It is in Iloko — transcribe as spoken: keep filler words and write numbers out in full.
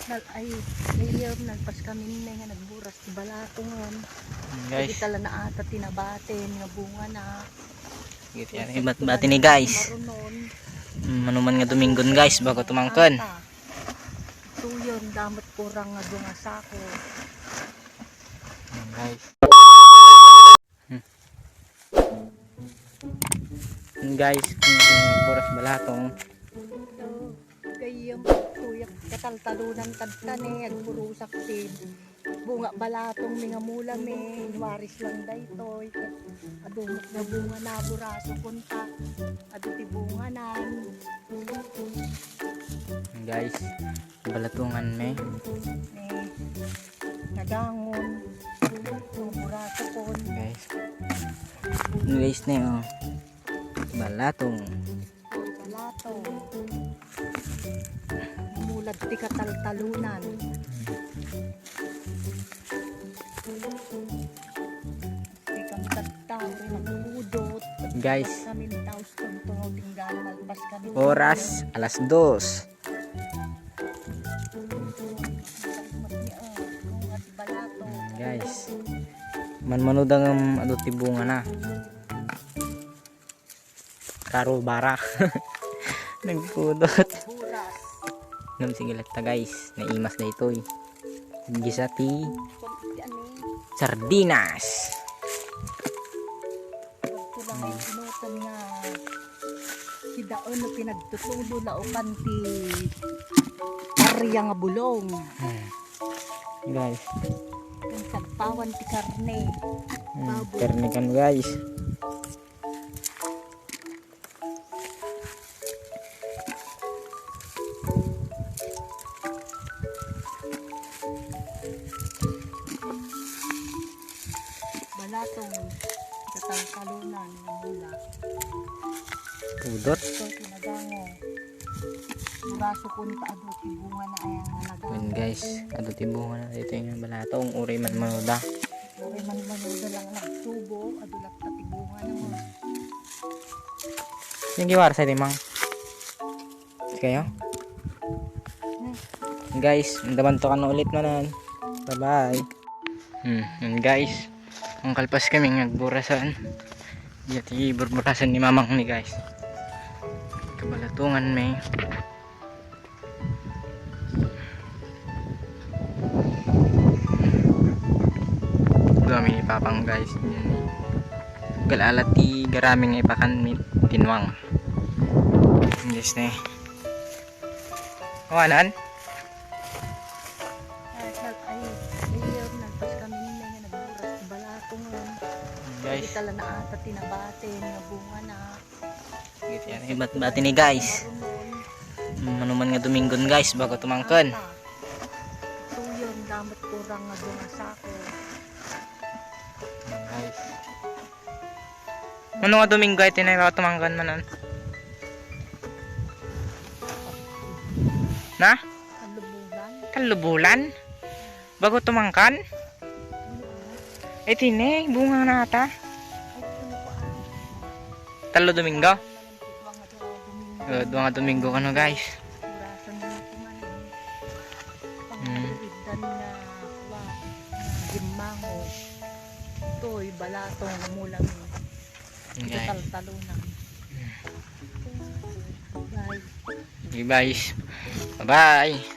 Nal-, ay, Liam, nalpas kami ni nga nagburas ti balatongan. Guys. Dagita la naata ti nabaten nga bungana. Giti, ano, ibat-, bati ni guys. Marunon. Mm, manuman nga Domingon, guys, bago tumangken. Ata. Tuyon, damat kurang nga dunga sako. Mm, guys. Hmm. Guys, mm, buras balatong. Gayam, tuyak, kataltalunan kadta ni, agburusak ti bunga balatong mi nga mula mi, inwaris lang daytoy. Adu met nga bunga na, buraso kunta. Adu ti bunganan. Guys, balatungan mi. Ni nagangon. Ang buraso kun. Guys. Guys ni, oh. Balatong. Balatong. Mulad ti kataltalunan. Ti kamtat tao, rin ang udot. Guys. Kami ni Taos Tonto, tinggal, malpas kami. Oras, alas dos. Guys, manmanuda nga adu ti bunga na. Karo bara. Nagpudot. Buras. Nam, sige latta, guys. Naimas daytoy. Gisa ti sardinas. Agkulang ay inutom nga sidaon no pinagtutulo laukan ti arya nga bulong. Hmm. Guys. Ang sagpawan ti karne. Hmm, baboy. Karne kan, guys. Balatong, kataltalunan, mula. Udot. Ito, sinagango. Buraso kun ta adu ti bunga na ayan nga nagango. Yun, guys, adu ti bunga na dito yung balatong, uri man manuda. Uri man manuda lang nagsubo, adu latta ti bunga na mo. Yung giwara sa timang. Kayo? Guys, daman to kano ulit manan. Bye-bye. Hmm, yun guys. Ang kalpas kami nga agburasan. Diya ti burburasan ni mamang ni guys. Kabalatungan may. Dua mi ni papang guys. Yan eh. Galala ti garami nga ipakan mi tinuang. Yes ne. Awanan? Ay, nag-, ay, ayun, nagpas kami ni nga nagburas ti balatongan. Guys. Dagita la naata ti nabaten nga bunga na. Giti, ano, ibat-, bati ni guys. Marunon. Manuman nga Domingon guys, bago tumangken. Ata. Tuyon, damat kurang nga dunga sako. Guys. Mano nga Domingo ay tinay baka tumangkan manan? Na? Kalubulan. Kalubulan? Bago tumangkan? Ay, tine, bunga na ata. Tallo Domingo? Eh, duwa nga Domingo kano, guys. Purasan na ito nga yun. Mm. Pangalidan na kuwa, na gimmango. Toy, balatong, mulang. Okay. Taltalunan. Mm. Bye. Okay, guys. Bye-bye.